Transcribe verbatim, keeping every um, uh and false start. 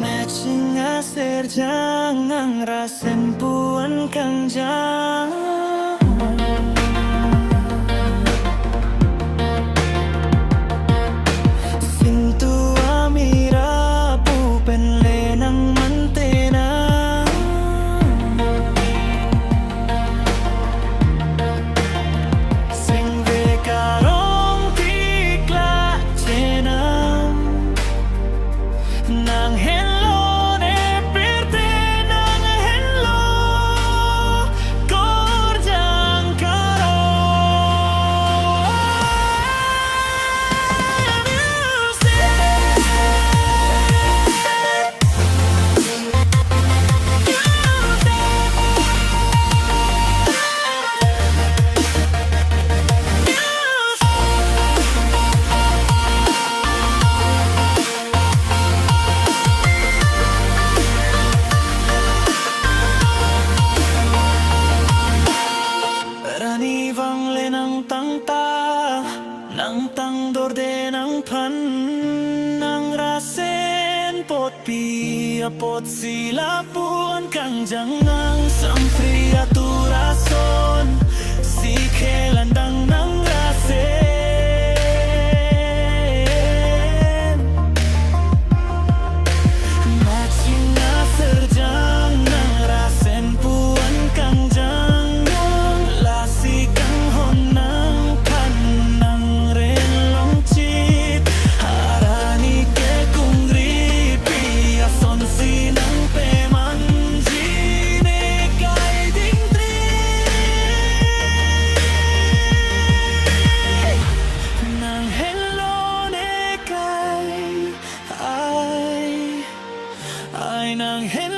Matching aser jang nang rasen pu-an kangjang. Sintu amira pu pen le nang mantena. Sengve karong tikla chenam. Nang henlo ne pirthe nang henlo korjang karo. Rani vang le nang tangta, nang tang dorde nangphan, nang rasen potpi apotsi lapu-an kangjang nang sampri atur ason, si khelan dang nang rasen. Matching aser jang nang rasen pu-an kangjang nang, lasi kanghon nangphan nang ren longchit. Arani ke kungri pi asonsi nang pemanji ne kai dingtri. Nang henlo ne kai, ai, ai nang hen